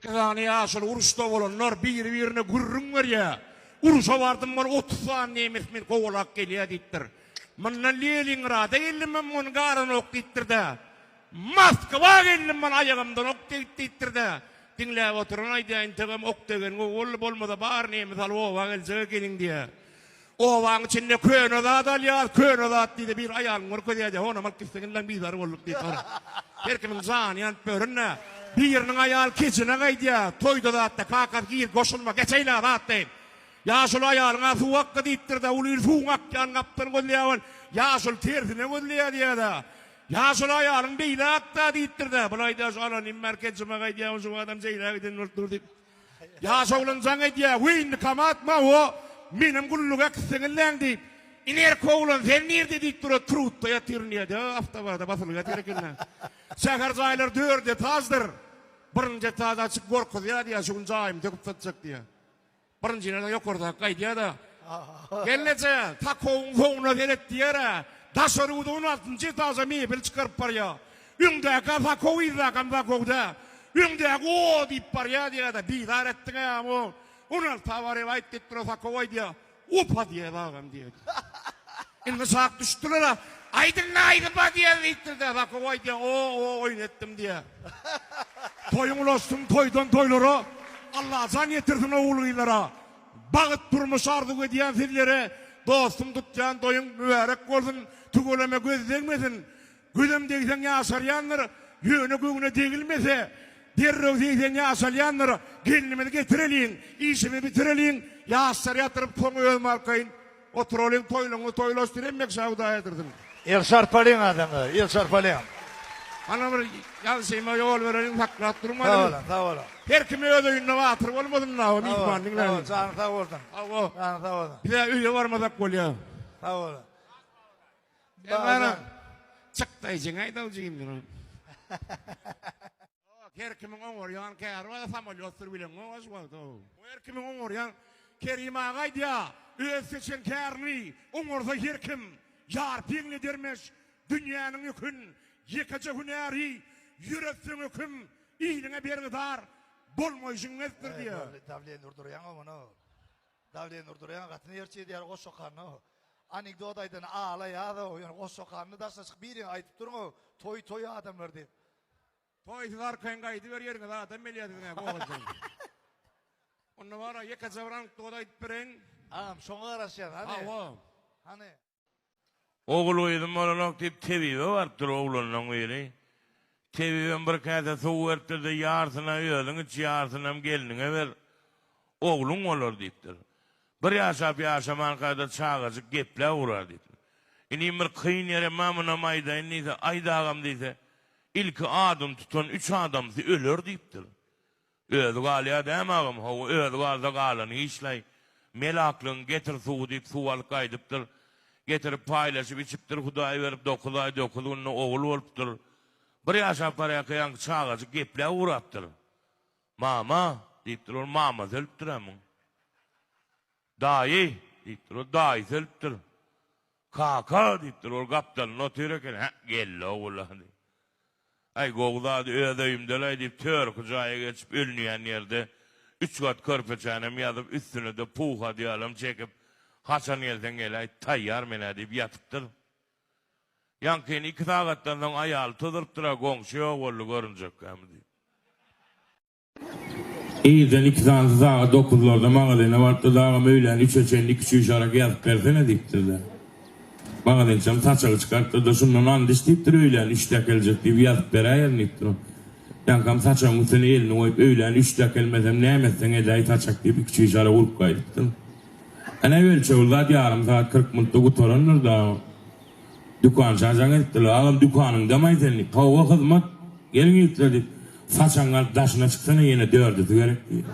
sany ýaşuly uruşda bolanlar biri-birine gürrüň berýär. Urşa bardym weli 30 sany nemes meni kowalap gelýär diýipdir. Mundan Leningrada geldimem ony garanok diýipdir-de. Moskwa geldim weli aýagymdan ok degip diýipdir-de. Diňläp oturan aýdýar integem ok degen gowy boldy bolmasa bar nemes alyp oba geljek ekeniň diýýär. Obaň içinde köne zat alýas, köne zat diýdi, bir aýalyny görkezýär diýýär, onam alyp gitseň indi bizar bolduk diýip gara. Her kimiň jany ýanyp ýörün-dä. Biriniň aýaly kejine gaýdýar, toýda zatda, kakasy gir goşulma, geçeýle zat diýip. Ýaşuly aýalyňa suw akdy diýipdir-de, uly il suwuň akýanyny gapdan gözleýär ol. Ýaşuly tersine gözleýär diýýär-de. Ýaşuly aýalyň beýle akda diýipdir-de, bul aýdýar şu alanym bar kejime gaýdýar, şu adam jeýle giden bolup dur diýip. Ýaş oglan jaň edýär, Weý indi kamatma o, menem gulluga äkitseňizläň diýip. Inerki oglan sen nirde diýip dur, trutda ýatyryn diýýär. Dä, awtobada basylyp ýatyr eken-dä. Şäher jaýlary dört etaždyr. Birinji etaž açyk gorkuzýar diýýär, şu gün jaýymy söküp satjak diýýär. Birinjiden ýokardaky gaýdýar-da, Gelneje, takowyň soňuna seret diýer-ä. Daşary ýurda on altynjy etaža mebel çykaryp barýar. Öňdäkä sakow, yzdakam sakow-da. Öňdäki o diýip barýar diýýär-de, bizar etdiň-ä, o on alta baryp aýt diýip duran sakow aýdýar. Opa diýýär agam diýýär. Indi şak düşdüler-ä. Aýdyň-da aýdyp-a diýýär diýipdir-de, sakow aýdýar, o, o, oýun etdim diýýär. Toýuň ulaşsyn toýdan toýlara, Allajan ýetirsin ogul-gyzlara. Bagt durmuş arzuw edýän sizlere, dostum tutýan toýuň mübärek bolsun, tüweleme göz degmesin. Gözem degseň ýaşarýandyr, ýöne göwne degilmese, derrew 80 ýaşalýandyr. Gelnimizi getireliň, işimizi bitireliň, ýaşlary ýatyryp soň özüm arkaýyn oturalyň, toýlaryňyzy toýlaşdyr, hemmek şa Hudaý ýetirsin. El çarpalyň adamlar, el çarpalyň. Ana bir ýalşyma ýol bereliň saklap durmalyň. Sag boluň, sag boluň. Her kim öz öýünde batyr bolmasyn da, myhman diňläliň. Janyň sag bolsun. Hawa. Janyň sag bolsun. Bize öýe barmasak bolýar. Sag boluň. Emma çykdaýjyň aýdawjyňdyr. Her kimiň oňarýan käri bar, samolýot sürüp bileňok şu wagt. Her kimiň oňarýan Kerim aga aýdýar, öz seçen kärini oňarsa her kim ýarpy ýeňledermiş dünýäniň ýükün, ýekeje hünäri ýöretseň höküm, iliňe bergidar bolmaýşyň mesdir diýýär. Dawleniýe urdurýaň-ow muny. Dawleniýe urdurýaň, gaty nerçe edýär goş okanda. Anekdot aýdan ala ýazow, ýöne goş okanda daşyna çykyp biriňe aýdyp duruň-ow, toý toý adamlar diýip. Toý siz arkaýyn gaýdyber ýeriňize adam gelýär siziň-ä gowadan. Onda bar-a ýekeje bir anekdot aýdyp bereýin. Agam şoňa garaşýas hany. Hawa. Hany. Ogul-gyzym bolanok diýip tebibe barypdyr oglanlaň biri. Tebibem bir käse suw beripdir-de, ýarsyny özüň iç, ýarsynam gelniňe ber. Ogluň bolar diýipdir. Bir ýaşap ýaşamanka-da çagajyk gepläp ugrar diýipdir. Inim bir kyn ýerem bar, munam aýdaýyn diýse, aýt agam diýse, ilki adyny tutan üç adamsy öler diýipdir. Özi galýar dämi agam? Hawa, özi galsa galany hiçlaý. Melaklygyňy getir suwy diýip suw alyp gaýdypdyr. Getirip paýlaşyp içipdir, Hudaý berip dokuz aý dokuz günde ogul bolupdyr. Bir ýaşap barýarka ýaňky çagajyk gepläp ugrapdyr. Mama! diýipdir, ol mamasy ölüpdir-ä muň. Daýy! diýipdir, ol daýysy ölüpdir. Kaka! diýipdir, ol gapdalynda otyr eken, Hä, geldi ogul-a diýip. Aý, gowy zady öz öýümde-laý diýip, törki jaýa geçip, ölünýän ýerde üç gat körpeçänem ýazyp, üstüne-de puh odýalam çekip, Haçan gelseň geläý, taýýar men-ä diýip ýatypdyr. Ýaňkyny iki sagatdan soň aýaly tozdurypdyr-a, goňşy ýok boldy, görünjekkämi diýip. Irden iki sanysy sagat dokuzlarda magazyna barypdyr-da, agam öýlän üçe çenli iki çüýşe arak ýazyp bersene diýipdir-de. Magazinçem saçagy çykarypdyr-da, şundan and iç diýipdir, öýlän üçde äkeljek diýip ýazyp beräýerin diýipdir. Ýaňkam saçagyň üstüne elini goýup, öýlän üçde äkelmesem näme etseň edäý saçak diýip iki çüýşe arak urup gaýdypdyr. Ene ölçegli zat ýarym sagat 40 minutda gutarandyr da. Dükança jaň edipdirler. Agam dükanyňdamaý sen diýip. Hawa hyzmat. Geliň ýigitler diýip. Saçagyňy alyp daşyna çyksana ýene dördüsi gerek diýip.